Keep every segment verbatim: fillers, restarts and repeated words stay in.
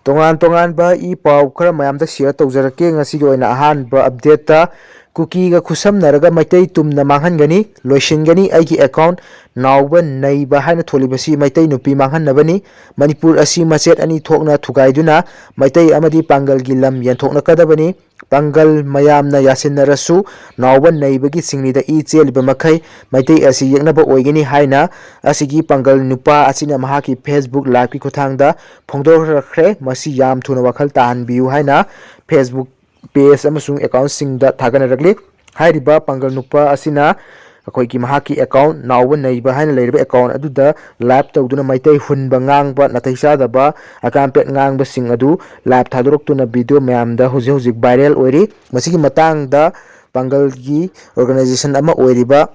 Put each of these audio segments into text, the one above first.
ꯇꯣꯉꯥꯟ ꯇꯣꯉꯥꯟꯕ ꯏ ꯄꯥꯎ ꯈꯔ ꯃꯌꯥꯝꯗ share ꯇꯧꯖꯔꯛꯀꯦ꯫ ꯉꯁꯤꯒꯤ ꯑꯣꯏꯅ ꯑꯍꯥꯟꯕ update ꯇ ꯀꯨꯀꯤꯒ ꯈꯨꯠꯁꯝꯅꯔꯒ ꯃꯩꯇꯩ ꯇꯨꯝꯅ ꯃꯥꯡꯍꯟꯒꯅꯤ, ꯂꯣꯏꯁꯤꯟꯒꯅꯤ ꯑꯩꯒꯤ account, ꯅꯥꯎꯕ ꯅꯩꯕ ꯍꯥꯏꯅ ꯊꯣꯜꯂꯤꯕꯁꯤ ꯃꯩꯇꯩ ꯅꯨꯄꯤ ꯃꯥꯡꯍꯟꯅꯕꯅꯤ꯫ ꯃꯅꯤꯄꯨꯔ ꯑꯁꯤ ꯃꯆꯦꯠ ꯑꯅꯤ ꯊꯣꯛꯅ ꯊꯨꯒꯥꯏꯗꯨꯅ ꯃꯩꯇꯩ ꯑꯃꯗꯤ ꯄꯥꯡꯒꯜꯒꯤ ꯂꯝ ꯌꯦꯟꯊꯣꯛꯅꯀꯗꯕꯅꯤ꯫ ꯄꯥꯡꯒꯜ ꯃꯌꯥꯝꯅ ꯌꯥꯁꯤꯟꯅꯔꯁꯨ ꯅꯥꯎꯕ ꯅꯩꯕꯒꯤ ꯁꯤꯡꯂꯤꯗ ꯏ ꯆꯦꯜꯂꯤꯕ ꯃꯈꯩ ꯃꯩꯇꯩ ꯑꯁꯤ ꯌꯦꯛꯅꯕ ꯑꯣꯏꯒꯅꯤ ꯍꯥꯏꯅ ꯑꯁꯤꯒꯤ ꯄꯥꯡꯒꯜ ꯅꯨꯄꯥ ꯑꯁꯤꯅ ꯃꯍꯥꯛꯀꯤ Facebook live ꯀꯤ ꯈꯨꯠꯊꯥꯡꯗ ꯐꯣꯡꯗꯣꯔꯛꯈ꯭ꯔꯦ꯫ ꯃꯁꯤ ꯌꯥꯝ ꯊꯨꯅ ꯋꯥꯈꯜ ꯇꯥꯍꯟꯕꯤꯌꯨ ꯍꯥꯏꯅ Facebook page ꯑꯃꯁꯨꯡ account ꯁꯤꯡꯗ ꯊꯥꯒꯠꯅꯔꯛꯂꯤ꯫ ꯍꯥꯏꯔꯤꯕ ꯄꯥꯡꯒꯜ ꯅꯨꯄꯥ ꯑꯁꯤꯅ ꯑꯩꯈꯣꯏꯒꯤ ꯃꯍꯥꯛꯀꯤ account ꯅꯥꯎꯕ ꯅꯩꯕ ꯍꯥꯏꯅ ꯂꯩꯔꯤꯕ account ꯑꯗꯨꯗ live ꯇꯧꯗꯨꯅ ꯃꯩꯇꯩ ꯍꯨꯟꯕ ꯉꯥꯡꯕ, ꯅꯥꯇꯩ ꯆꯥꯗꯕ ꯑꯀꯥꯝꯄꯦꯠ ꯉꯥꯡꯕꯁꯤꯡ ꯑꯗꯨ live ꯊꯥꯗꯣꯔꯛꯇꯨꯅ video ꯃꯌꯥꯝꯗ ꯍꯧꯖꯤꯛ ꯍꯧꯖꯤꯛ viral ꯑꯣꯏꯔꯤ꯫ ꯃꯁꯤꯒꯤ ꯃꯇꯥꯡꯗ ꯄꯥꯡꯒꯜꯒꯤ organization ꯑꯃ ꯑꯣꯏꯔꯤꯕ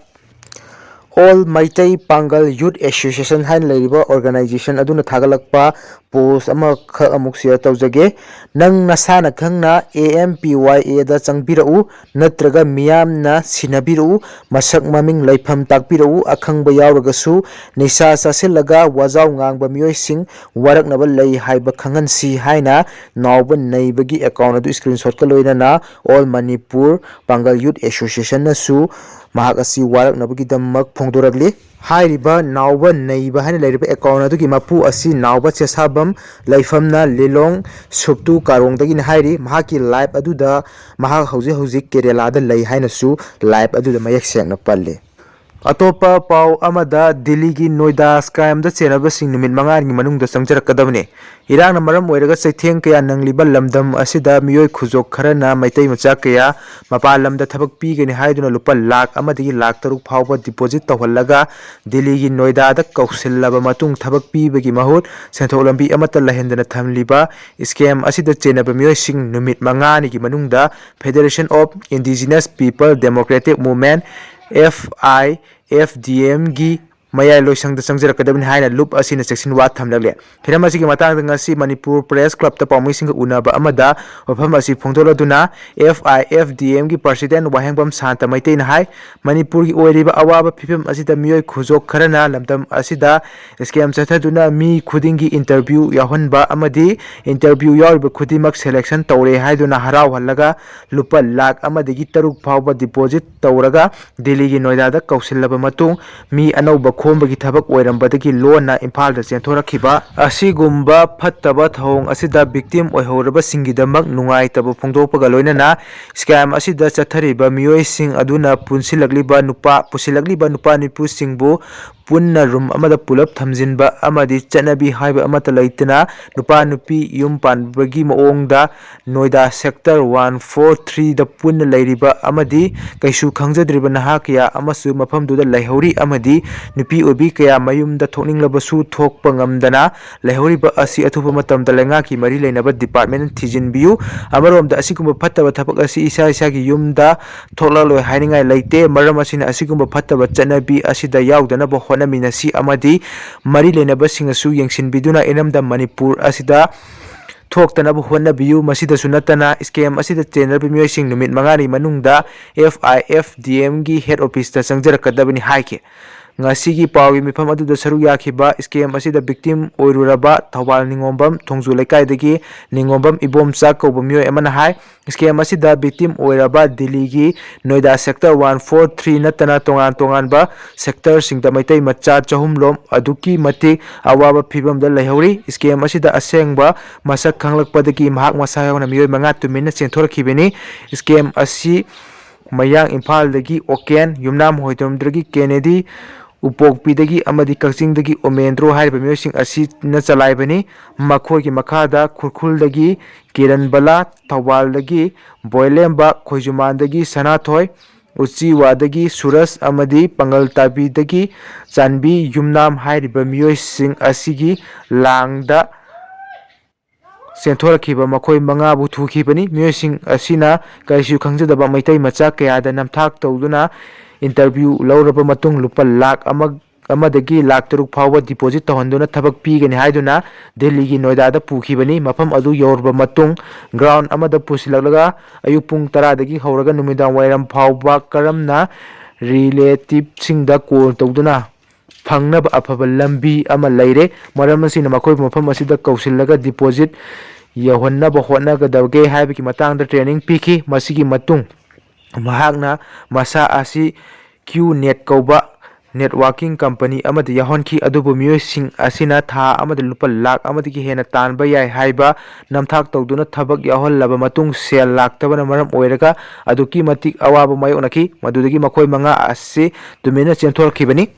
All ꯃꯩꯇꯩ ꯄꯥꯡꯒꯜ Youth Association ꯍꯥꯏꯅ ꯂꯩꯔꯤꯕ organization ꯑꯗꯨꯅ ꯊꯥꯒꯠꯂꯛꯄ post ꯑꯃꯈꯛ ꯑꯃꯨꯛ share ꯇꯧꯖꯒꯦ꯫ ꯅꯪ ꯅꯁꯥꯅ ꯈꯪꯅ A M P Y A ꯗ ꯆꯪꯕꯤꯔꯛꯎ, ꯅꯠꯇ꯭ꯔꯒ ꯃꯤꯌꯥꯝꯅ ꯁꯤꯟꯅꯕꯤꯔꯛꯎ, ꯃꯁꯛ ꯃꯃꯤꯡ ꯂꯩꯐꯝ ꯇꯥꯛꯄꯤꯔꯛꯎ, ꯑꯈꯪꯕ ꯌꯥꯎꯔꯒꯁꯨ ꯅꯤꯁꯥ ꯆꯥꯁꯤꯜꯂꯒ ꯋꯥꯖꯥꯎ ꯉꯥꯡꯕ ꯃꯤꯑꯣꯏꯁꯤꯡ ꯋꯥꯔꯛꯅꯕ ꯂꯩ ꯍꯥꯏꯕ ꯈꯪꯍꯟꯁꯤ ꯍꯥꯏꯅ ꯅꯥꯎꯕ ꯅꯩꯕꯒꯤ account ꯑꯗꯨ screenshot ꯀ ꯂꯣꯏꯅꯅ All ꯃꯅꯤꯄꯨꯔ ꯄꯥꯡꯒꯜ Youth Association ꯅꯁꯨ ꯃꯍꯥꯛ ꯑꯁꯤ ꯋꯥꯔꯛꯅꯕꯒꯤꯗꯃꯛ ꯐꯣꯡꯗꯣꯔꯛꯂꯤ꯫ ꯍꯥꯏꯔꯤꯕ ꯅꯥꯎꯕ ꯅꯩꯕ ꯍꯥꯏꯅ ꯂꯩꯔꯤꯕ account ꯑꯗꯨꯒꯤ ꯃꯄꯨ ꯑꯁꯤ ꯅꯥꯎꯕ ꯆꯦꯁꯥꯕꯝ, ꯂꯩꯐꯝꯅ ꯂꯤꯂꯣꯡ ꯁꯨꯞꯇꯨ ꯀꯥꯔꯣꯡꯗꯒꯤꯅꯤ ꯍꯥꯏꯔꯤ꯫ ꯃꯍꯥꯛꯀꯤ live ꯑꯗꯨꯗ ꯃꯍꯥꯛ ꯍꯧꯖꯤꯛ ꯍꯧꯖꯤꯛ ꯀꯦꯔꯦꯂꯥꯗ ꯂꯩ ꯍꯥꯏꯅꯁꯨ live ꯑꯗꯨꯗ ꯃꯌꯦꯛ ꯁꯦꯡꯅ ꯄꯜꯂꯤ꯫ ꯑꯇꯣꯞꯄ ꯄꯥꯎ ꯑꯃꯗ, ꯗꯤꯜꯂꯤꯒꯤ ꯅꯣꯏꯗꯥ scam ꯗ ꯆꯦꯟꯅꯕꯁꯤꯡ ꯅꯨꯃꯤꯠ ꯃꯉꯥꯅꯤꯒꯤ ꯃꯅꯨꯡꯗ ꯆꯪꯖꯔꯛꯀꯗꯕꯅꯤ꯫ ꯏꯔꯥꯡꯅ ꯃꯔꯝ ꯑꯣꯏꯔꯒ ꯆꯩꯊꯦꯡ ꯀꯌꯥ ꯅꯪꯂꯤꯕ ꯂꯝꯗꯝ ꯑꯁꯤꯗ ꯃꯤꯑꯣꯏ ꯈꯨꯖꯣꯛ ꯈꯔꯅ ꯃꯩꯇꯩ ꯃꯆꯥ ꯀꯌꯥ ꯃꯄꯥꯟ ꯂꯝꯗ ꯊꯕꯛ ꯄꯤꯒꯅꯤ ꯍꯥꯏꯗꯨꯅ ꯂꯨꯄꯥ ꯂꯥꯈ ꯑꯃꯗꯒꯤ ꯂꯥꯈ ꯇꯔꯨꯛ ꯐꯥꯎꯕ deposit ꯇꯧꯍꯜꯂꯒ ꯗꯤꯜꯂꯤꯒꯤ ꯅꯣꯏꯗꯥꯗ ꯀꯧꯁꯤꯜꯂꯕ ꯃꯇꯨꯡ ꯊꯕꯛ ꯄꯤꯕꯒꯤ ꯃꯍꯨꯠ ꯁꯦꯟꯊꯣꯛ ꯂꯝꯕꯤ ꯑꯃꯠꯇ ꯂꯩꯍꯟꯗꯅ ꯊꯝꯂꯤꯕ scam ꯑꯁꯤꯗ ꯆꯦꯟꯅꯕ ꯃꯤꯑꯣꯏꯁꯤꯡ ꯅꯨꯃꯤꯠ ꯃꯉꯥꯅꯤꯒꯤ ꯃꯅꯨꯡꯗ Federation of Indigenous People Democratic Movement, F I F D M ꯒꯤ ꯃꯌꯥꯏ ꯂꯣꯏꯁꯪꯗ ꯆꯪꯖꯔꯛꯀꯗꯕꯅꯤ ꯍꯥꯏꯅ ꯂꯨꯞ ꯑꯁꯤꯅ ꯆꯦꯛꯁꯤꯟ ꯋꯥ ꯊꯝꯂꯛꯂꯦ꯫ ꯍꯤꯔꯝ ꯑꯁꯤꯒꯤ ꯃꯇꯥꯡꯗ ꯉꯁꯤ ꯃꯅꯤꯄꯨꯔ ꯄ꯭ꯔꯦꯁ ꯀ꯭ꯂꯕꯇ ꯄꯥꯎꯃꯤꯁꯤꯡꯒ ꯎꯅꯕ ꯑꯃꯗ ꯋꯥꯐꯝ ꯑꯁꯤ ꯐꯣꯡꯗꯣꯛꯂꯗꯨꯅ, ꯑꯦꯐ ꯑꯥꯏ ꯑꯦꯐ ꯗꯤ ꯑꯦꯝꯒꯤ ꯄ꯭ꯔꯁꯤꯗꯦꯟ ꯋꯥꯍꯦꯡꯕꯝ ꯁꯥꯟꯇ ꯃꯩꯇꯩꯅ ꯍꯥꯏ, ꯃꯅꯤꯄꯨꯔꯒꯤ ꯑꯣꯏꯔꯤꯕ ꯑꯋꯥꯕ ꯐꯤꯕꯝ ꯑꯁꯤꯗ ꯃꯤꯑꯣꯏ ꯈꯨꯖꯣꯛ ꯈꯔꯅ ꯂꯝꯗꯝ ꯑꯁꯤꯗ ꯁ꯭ꯀꯦꯝ ꯆꯠꯊꯗꯨꯅ ꯃꯤ ꯈꯨꯗꯤꯡꯒꯤ ꯏꯟꯇꯔꯚ꯭ꯌꯨ ꯌꯥꯎꯍꯟꯕ ꯑꯃꯗꯤ ꯏꯟꯇꯔꯚ꯭ꯌꯨ ꯌꯥꯎꯔꯤꯕ ꯈꯨꯗꯤꯡꯃꯛ ꯁꯦꯂꯦꯛꯁꯟ ꯇꯧꯔꯦ ꯍꯥꯏꯗꯨꯅ ꯍꯔꯥꯎꯍꯜꯂꯒ ꯂꯨꯄꯥ ꯂꯥꯈ ꯑꯃꯗꯒꯤ ꯇꯔꯨꯛ ꯐꯥꯎꯕ ꯗꯤꯄꯣꯖꯤꯠ ꯇꯧꯔꯒ ꯗꯤꯜꯂꯤꯒꯤ ꯅꯣꯏꯗꯥꯗ ꯀꯧꯁꯤꯜꯂꯕ ꯃꯇꯨꯡ ꯃꯤ ꯑꯅꯧꯕ ꯈꯣꯝꯕꯒꯤ ꯊꯕꯛ ꯑꯣꯏꯔꯝꯕꯗꯒꯤ ꯂꯣꯟꯅ ꯏꯝꯐꯥꯜꯗ ꯆꯦꯟꯊꯣꯔꯛꯈꯤꯕ ꯑꯁꯤꯒꯨꯝꯕ ꯐꯠꯇꯕ ꯊꯧꯑꯣꯡ ꯑꯁꯤꯗ ꯚꯤꯛꯇꯤꯝ ꯑꯣꯏꯍꯧꯔꯕꯁꯤꯡꯒꯤꯗꯃꯛ ꯅꯨꯡꯉꯥꯏꯇꯕ ꯐꯣꯡꯗꯣꯛꯄꯒ ꯂꯣꯏꯅꯅ ꯁ꯭ꯀꯦꯝ ꯑꯁꯤꯗ ꯆꯠꯊꯔꯤꯕ ꯃꯤꯑꯣꯏꯁꯤꯡ ꯑꯗꯨꯅ ꯄꯨꯟꯁꯤꯜꯂꯛꯂꯤꯕ ꯅꯨꯄꯥ, ꯄꯨꯁꯤꯜꯂꯛꯂꯤꯕ ꯅꯨꯄꯥ ꯅꯨꯄꯤꯁꯤꯡꯕꯨ ꯄꯨꯟꯅ ꯔꯨꯝ ꯑꯃꯗ ꯄꯨꯂꯞ ꯊꯝꯖꯤꯟꯕ ꯑꯃꯗꯤ ꯆꯠꯅꯕꯤ ꯍꯥꯏꯕ ꯑꯃꯠꯇ ꯂꯩꯇꯅ ꯅꯨꯄꯥ ꯅꯨꯄꯤ ꯌꯨꯝ ꯄꯥꯟꯕꯒꯤ ꯃꯑꯣꯡꯗ ꯅꯣꯏꯗꯥ ꯁꯦꯛꯇꯔ ꯋꯥꯟ ꯐꯣꯔ ꯊ꯭ꯔꯤꯗ ꯄꯨꯟꯅ ꯂꯩꯔꯤꯕ ꯑꯃꯗꯤ ꯀꯩꯁꯨ ꯈꯪꯖꯗ꯭ꯔꯤꯕ ꯅꯍꯥ ꯀꯌꯥ ꯑꯃꯁꯨ ꯃꯐꯝꯗꯨꯗ ꯂꯩꯍꯧꯔꯤ ꯑꯃꯗꯤ ꯅꯨꯄꯤ ꯑꯣꯏꯕꯤ ꯀꯌꯥ ꯃꯌꯨꯝꯗ ꯊꯣꯛꯅꯤꯡꯂꯕꯁꯨ ꯊꯣꯛꯄ ꯉꯝꯗꯅ ꯂꯩꯍꯧꯔꯤꯕ ꯑꯁꯤ ꯑꯊꯨꯕ ꯃꯇꯝꯗ ꯂꯩꯉꯥꯛꯀꯤ ꯃꯔꯤ ꯂꯩꯅꯕ ꯗꯤꯄꯥꯔꯠꯃꯦꯟꯅ ꯊꯤꯖꯤꯟꯕꯤꯌꯨ꯫ ꯑꯃꯔꯣꯝꯗ ꯑꯁꯤꯒꯨꯝꯕ ꯐꯠꯇꯕ ꯊꯕꯛ ꯑꯁꯤ ꯏꯁꯥ ꯏꯁꯥꯒꯤ ꯌꯨꯝꯗ ꯊꯣꯛꯂꯛꯂꯣꯏ ꯍꯥꯏꯅꯤꯡꯉꯥꯏ ꯂꯩꯇꯦ꯫ ꯃꯔꯝ ꯑꯁꯤꯅ ꯑꯁꯤꯒꯨꯝꯕ ꯐꯠꯇꯕ ꯆꯠꯅꯕꯤ ꯑꯁꯤꯗ ꯌꯥꯎꯗꯅꯕ ꯍꯣꯠꯅꯃꯤꯟꯅꯁꯤ ꯑꯃꯗꯤ ꯃꯔꯤ ꯂꯩꯅꯕꯁꯤꯡꯅꯁꯨ ꯌꯦꯡꯁꯤꯟꯕꯤꯗꯨꯅ ꯏꯔꯝꯗꯝ ꯃꯅꯤꯄꯨꯔ ꯑꯁꯤꯗ ꯊꯣꯛꯇꯅꯕ ꯍꯣꯠꯅꯕꯤꯌꯨ꯫ ꯃꯁꯤꯗꯁꯨ ꯅꯠꯇꯅ ꯁ꯭ꯀꯦꯝ ꯑꯁꯤꯗ ꯆꯦꯟꯅꯔꯕ ꯃꯤꯑꯣꯏꯁꯤꯡ ꯅꯨꯃꯤꯠ ꯃꯉꯥꯅꯤ ꯃꯅꯨꯡꯗ ꯑꯦꯐ ꯑꯥꯏ ꯑꯦꯐ ꯗꯤ ꯑꯦꯝꯒꯤ ꯍꯦꯗ ꯑꯣꯐꯤꯁꯇ ꯆꯪꯖꯔꯛꯀꯗꯕꯅꯤ ꯍꯥꯏꯈꯤ꯫ ꯉꯁꯤꯒꯤ ꯄꯥꯎꯒꯤ ꯃꯤꯐꯝ ꯑꯗꯨꯗ ꯁꯔꯨꯛ ꯌꯥꯈꯤꯕ ꯁ꯭ꯀꯦꯝ ꯑꯁꯤꯗ ꯚꯤꯛꯇꯤꯝ ꯑꯣꯏꯔꯨꯔꯕ ꯊꯧꯕꯥꯜ ꯅꯤꯉꯣꯝꯕꯝ ꯊꯣꯡꯖꯨ ꯂꯩꯀꯥꯏꯗꯒꯤ ꯅꯤꯉꯣꯝꯕꯝ ꯏꯕꯣꯝꯆꯥ ꯀꯧꯕ ꯃꯤꯑꯣꯏ ꯑꯃꯅ ꯍꯥꯏ, ꯁ꯭ꯀꯦꯝ ꯑꯁꯤꯗ ꯚꯤꯛꯇꯤꯝ ꯑꯣꯏꯔꯕ ꯗꯤꯜꯂꯤꯒꯤ ꯅꯣꯏꯗꯥ ꯁꯦꯛꯇꯔ ꯋꯥꯟ ꯐꯣꯔ ꯊ꯭ꯔꯤ ꯅꯠꯇꯅ ꯇꯣꯉꯥꯟ ꯇꯣꯉꯥꯟꯕ ꯁꯦꯛꯇꯔꯁꯤꯡꯗ ꯃꯩꯇꯩ ꯃꯆꯥ ꯆꯍꯨꯝ ꯂꯣꯝ ꯑꯗꯨꯛꯀꯤ ꯃꯇꯤꯛ ꯑꯋꯥꯕ ꯐꯤꯕꯝꯗ ꯂꯩꯍꯧꯔꯤ꯫ ꯁ꯭ꯀꯦꯝ ꯑꯁꯤꯗ ꯑꯁꯦꯡꯕ ꯃꯁꯛ ꯈꯪꯂꯛꯄꯗꯒꯤ ꯃꯍꯥꯛ ꯃꯁꯥ ꯌꯥꯎꯅ ꯃꯤꯑꯣꯏ ꯃꯉꯥ ꯇꯨꯃꯤꯟꯅ ꯆꯦꯟꯊꯣꯔꯛꯈꯤꯕꯅꯤ꯫ ꯁ꯭ꯀꯦꯝ ꯑꯁꯤ ꯃꯌꯥꯡ ꯏꯝꯐꯥꯜꯗꯒꯤ ꯑꯣꯀꯦꯟ, ꯌꯨꯝꯅꯥꯝ ꯍꯣꯏꯗꯣꯝꯗꯒꯤ ꯀꯦꯅꯦꯗꯤ, ꯎꯄꯣꯛꯄꯤꯗꯒꯤ ꯑꯃꯗꯤ ꯀꯛꯆꯤꯡꯗꯒꯤ ꯎꯃꯦꯟꯗ꯭ꯔꯣ ꯍꯥꯏꯔꯤꯕ ꯃꯤꯑꯣꯏꯁꯤꯡ ꯑꯁꯤꯅ ꯆꯂꯥꯏꯕꯅꯤ꯫ ꯃꯈꯣꯏꯒꯤ ꯃꯈꯥꯗ ꯈꯨꯔꯈꯨꯜꯗꯒꯤ ꯀꯤꯔꯟ ꯕꯂꯥ, ꯊꯧꯕꯥꯜꯗꯒꯤ ꯕꯣꯏꯂꯦꯝꯕ, ꯈꯣꯏꯖꯨꯃꯥꯟꯗꯒꯤ ꯁꯅꯥꯊꯣꯏ, ꯎꯆꯤꯋꯥꯗꯒꯤ ꯁꯨꯔꯖ ꯑꯃꯗꯤ ꯄꯥꯉꯜ ꯇꯥꯕꯤꯗꯒꯤ ꯆꯥꯟꯕꯤ ꯌꯨꯝꯅꯥꯝ ꯍꯥꯏꯔꯤꯕ ꯃꯤꯑꯣꯏꯁꯤꯡ ꯑꯁꯤꯒꯤ ꯂꯥꯡꯗ ꯆꯦꯟꯊꯣꯔꯛꯈꯤꯕ ꯃꯈꯣꯏ ꯃꯉꯥꯕꯨ ꯊꯨꯈꯤꯕꯅꯤ꯫ ꯃꯤꯑꯣꯏꯁꯤꯡ ꯑꯁꯤꯅ ꯀꯔꯤꯁꯨ ꯈꯪꯖꯗꯕ ꯃꯩꯇꯩ ꯃꯆꯥ ꯀꯌꯥꯗ ꯅꯝꯊꯥꯛ ꯇꯧꯗꯨꯅ ꯏꯟꯇꯔꯚ꯭ꯌꯨ ꯂꯧꯔꯕ ꯃꯇꯨꯡ ꯂꯨꯄꯥ ꯂꯥꯈ ꯑꯃ ꯑꯃꯗꯒꯤ ꯂꯥꯈ ꯇꯔꯨꯛ ꯐꯥꯎꯕ deposit ꯇꯧꯍꯟꯗꯨꯅ ꯊꯕꯛ ꯄꯤꯒꯅꯤ ꯍꯥꯏꯗꯨꯅ ꯗꯦꯜꯂꯤꯒꯤ ꯅꯣꯏꯗꯥꯗ ꯄꯨꯈꯤꯕꯅꯤ꯫ ꯃꯐꯝ ꯑꯗꯨ ꯌꯧꯔꯕ ꯃꯇꯨꯡ ground ꯑꯃꯗ ꯄꯨꯁꯤꯜꯂꯛꯂꯒ ꯑꯌꯨꯛ ꯄꯨꯡ ꯇꯔꯥꯗꯒꯤ ꯍꯧꯔꯒ ꯅꯨꯃꯤꯗꯥꯡ ꯋꯥꯏꯔꯝ ꯐꯥꯎꯕ ꯀꯔꯝꯅ relative ꯁꯤꯡꯗ call ꯇꯧꯗꯨꯅ ꯐꯪꯅꯕ ꯑꯐꯕ ꯂꯝꯕꯤ ꯑꯃ ꯂꯩꯔꯦ꯫ ꯃꯔꯝ ꯑꯁꯤꯅ ꯃꯈꯣꯏꯕꯨ ꯃꯐꯝ ꯑꯁꯤꯗ ꯀꯧꯁꯤꯜꯂꯒ deposit ꯌꯧꯍꯟꯅꯕ ꯍꯣꯠꯅꯒꯗꯕꯒꯦ ꯍꯥꯏꯕꯒꯤ ꯃꯇꯥꯡꯗ training ꯄꯤꯈꯤ꯫ ꯃꯁꯤꯒꯤ ꯃꯇꯨꯡ ꯃꯍꯥꯛꯅ ꯃꯁꯥ ꯑꯁꯤ QNet ꯀꯧꯕ networking company ꯑꯃꯗ ꯌꯥꯎꯍꯟꯈꯤ, ꯑꯗꯨꯕꯨ ꯃꯤꯑꯣꯏꯁꯤꯡ ꯑꯁꯤꯅ ꯊꯥ ꯑꯃꯗ ꯂꯨꯄꯥ ꯂꯥꯈ ꯑꯃꯗꯒꯤ ꯍꯦꯟꯅ ꯇꯥꯟꯕ ꯌꯥꯏ ꯍꯥꯏꯕ ꯅꯝꯊꯥꯛ ꯇꯧꯗꯨꯅ ꯊꯕꯛ ꯌꯥꯎꯍꯜꯂꯕ ꯃꯇꯨꯡ ꯁꯦꯜ ꯂꯥꯛꯇꯕꯅ ꯃꯔꯝ ꯑꯣꯏꯔꯒ ꯑꯗꯨꯛꯀꯤ ꯃꯇꯤꯛ ꯑꯋꯥꯕ ꯃꯥꯌꯣꯛꯅꯈꯤ꯫ ꯃꯗꯨꯗꯒꯤ ꯃꯈꯣꯏ ꯃꯉꯥ ꯑꯁꯤ ꯇꯨꯃꯤꯟꯅ ꯆꯦꯟꯊꯣꯔꯛꯈꯤꯕꯅꯤ꯫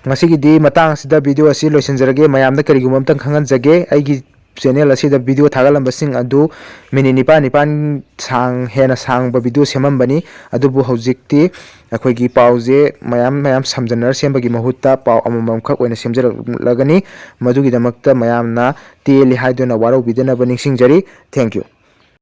ꯉꯁꯤꯒꯤꯗꯤ ꯃꯇꯥꯡ ꯑꯁꯤꯗ video ꯑꯁꯤ ꯂꯣꯏꯁꯤꯟꯖꯔꯒꯦ꯫ ꯃꯌꯥꯝꯗ ꯀꯔꯤꯒꯨꯝꯕ ꯑꯝꯇꯪ ꯈꯪꯍꯟꯖꯒꯦ, ꯑꯩꯒꯤ channel ꯑꯁꯤꯗ video ꯊꯥꯒꯠꯂꯝꯕꯁꯤꯡ ꯑꯗꯨ minute ꯅꯤꯄꯥꯟ ꯅꯤꯄꯥꯟ ꯁꯥꯡ-, ꯍꯦꯟꯅ ꯁꯥꯡꯕ video ꯁꯦꯝꯃꯝꯕꯅꯤ꯫ ꯑꯗꯨꯕꯨ ꯍꯧꯖꯤꯛꯇꯤ ꯑꯩꯈꯣꯏꯒꯤ ꯄꯥꯎꯁꯦ ꯃꯌꯥꯝ ꯃꯌꯥꯝ ꯁꯝꯖꯟꯅꯔ ꯁꯦꯝꯕꯒꯤ ꯃꯍꯨꯠꯇ ꯄꯥꯎ ꯑꯃꯃꯝꯈꯛ ꯑꯣꯏꯅ ꯁꯦꯝꯖꯔꯛꯂꯒꯅꯤ꯫ ꯃꯗꯨꯒꯤꯗꯃꯛꯇ ꯃꯌꯥꯝꯅ ꯇꯦꯜꯂꯤ ꯍꯥꯏꯗꯨꯅ ꯋꯥꯔꯧꯕꯤꯗꯅꯕ ꯅꯤꯡꯁꯤꯡꯖꯔꯤ꯫ Thank you꯫